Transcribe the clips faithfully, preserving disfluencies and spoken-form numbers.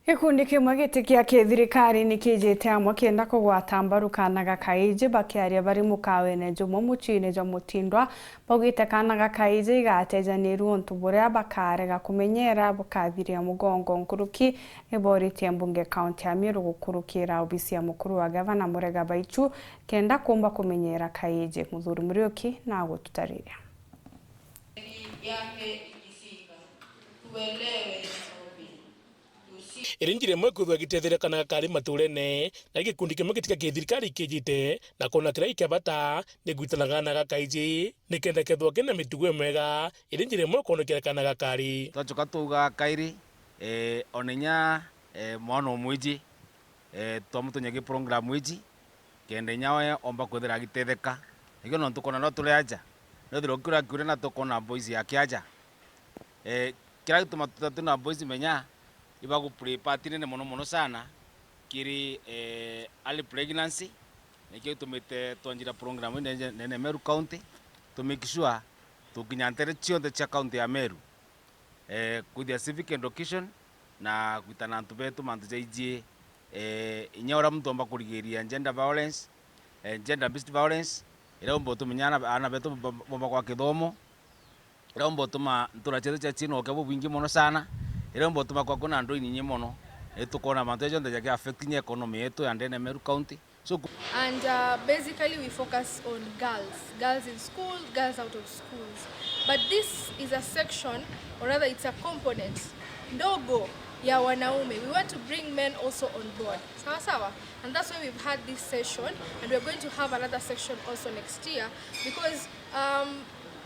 Gikundi kimwe giti kia kithirikari ni kiijite amwe kenda kugwata mbaru kaana ga kaiji. Bakiaria bari mukawene jumwe muciine jwa Mutindwa, baugite kaana ga kaiji igatejanirua untu buria bakarega kumenyera bukathiria mugongo nkuruki. Ni boritie mbunge kaunti ya Meru gukurukira obisi ya mukuru wa gavana Murega Baichu kenda kumba kumenyera kaiji. Muthuri Muriuki na agututariria. Iri njira imwe kwithirwa igitetheria kaana ga kaiji maturene, na gikundi kimwe giti kia kithirikari kiijite na kwona kiria i kia bata ni gwitanaga na ga kaiji, nikenda kethirwa kina mitugo imwega. Iri njira imwe kwonokera kaana ga kaiji. Twacoka twauga kairi, eh, ona inya, eh, mwana umwiji, eh, twamutonya gi program iji, kenda inya we omba kwithira agitetheka. Nikio nontu kwona no turi aja, no thirwa kura kura na tukona boys yake aja. Eh, kiria gituma tutatuna boys menya, ibagu play part nene mono mono sana kiri, eh, early pregnancy. Nikio gitumite twanjira program ii nene, nene Meru County, to make sure tukinya ntere cionthe cia county ya Meru, eh, kwithia civic education na gwitana antu betu mantu jaijie, eh, inya uria muntu omba kurigiria gender violence, eh, gender based violence, iria umba utumenya ana, ana betu bomba, bomba kwa kithomo, iria umba utuma ntura cietu cia China ukia bubwingi mono sana, iria umba utuma kwa kuna ndwini nyingi mono, ni tukona mantu jaja jonthe jaki affect nya economy yetu ya ndene Meru County. So, and, uh, basically we focus on girls, girls in school, girls out of schools. But this is a section, or rather it's a component ndogo ya wanaume. We want to bring men also on board. Sawa sawa? And that's why we've had this session, and we're going to have another section also next year, because, um,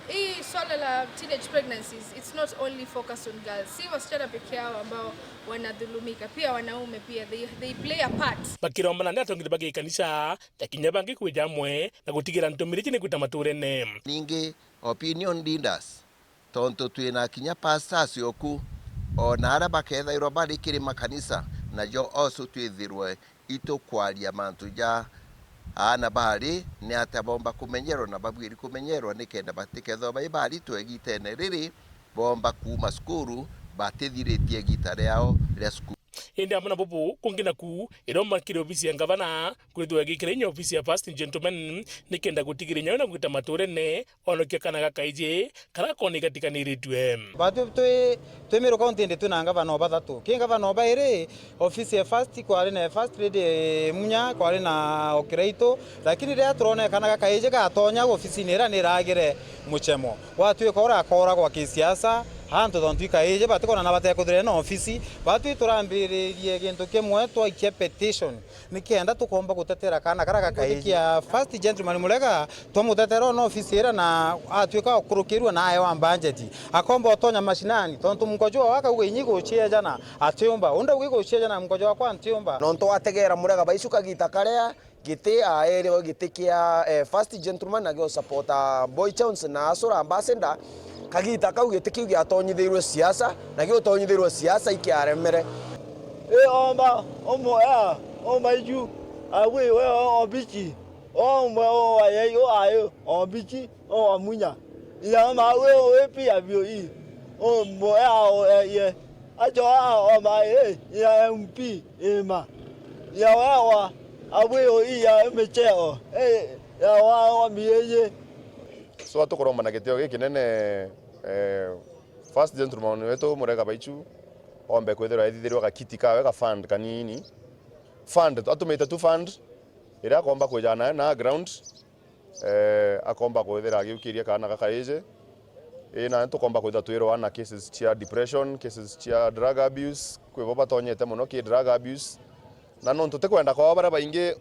hii swala la teenage pregnancies, it's not only focused on girls. Si wasichana peke yao ambao wanadhulumika, pia wanaume pia, they, they play a part. Bakiromba nandi atongeri ba gikanisa, na kinya bangi kwija amwe na gutigira ntumiri iji ni gwita maturene. Ningi opinion leaders, tontu twina kinya pastors oku, ona aria bakethairwa bari kiri makanisa, najo osu twithirwe itukwaria mantu ja aana bari ni atia bomba kumenyerwa na babwiri kumenyerwa, nikenda batikethwa bai baritwe igitene riri, bomba kuuma cukuru batithiritie igita riao ria cukuru. Indi amwe na bubu kungi naku, iromba kiri ofisi ya ngavana, kwithirwa igikira inya ofisi ya First Gentleman, nikenda gutigiria nyayo na gwita maturene, onokia kana gakaiji, karakoni gatikaniritue. Batwi twi, twi Meru County indi twina ngavana o bathatu. Ki ngavana o bairi, ofisi ya first, kwari na first lady Munya, kwari na Okiraito, lakini riria turona kana gakaiji gatonya ofisini iria niragire muchemo. Gwatuika urakoragwa kisiasa, antu tontu ikaiji batikona na batekuthire na ofisi, batwi turambiririe gintu kimwe twaikia petition. Nikenda tukomba gutetera kana kara gakaiji. Kia First Gentleman Murega, twamutetera ona ofisi ira na atwika okurukirua na aewa budget. Akomba otonya mashinani, tontu mkojo wa akauga inyi guciejana atiumba. Unda ugi guciejana mkojo wakwa ntiumba. Nontu wategera Murega Baichu kagita karia giti aerewe giti kia, eh, First Gentleman na gio supporta Boy Jones na Asura Ambassador, kagita kau giti kiu giatonyithirwe siasa, na giutonyithirwe siasa ikiaremere. E omba, omo, ya, omba iju, awi, we, o, obichi, omwe, o, ayai, o, ayo, obichi, o, amunya. Ya, ma, we, o, e, pi, abio, i, ombo, ya, o, e, ye. Acho, a, o, ma, e, ya, M P, e, ma. Ya, wa, wa, abwi, o, i, ya, e, micheo, e, ya, wa, wa, mi, e, ye. So, atukuromba na gitio gikinene, eh, First Gentleman wetu Murega Baichu, ombe kwithirwa ethithirwa gakiti kawe ga fund kanini. Fund, atumite tu fund, iria akomba kwijana nayo na ground, eh, akomba kwithira agiukiria kaana gakaiji. Ii, na tukomba kwithira twirwa na cases cia depression, cases cia drug abuse, kwi bo batonyete mono ki drug abuse. Na nontu tikwenda kwao baria baingi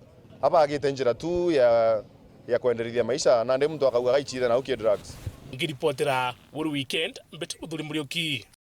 abagite njira tu ya, ya kwenderithia maisha, nandi muntu akauga gaichire nau ki drugs. Ngiripotera Guru Weekend, mbete Muthuri Muriuki.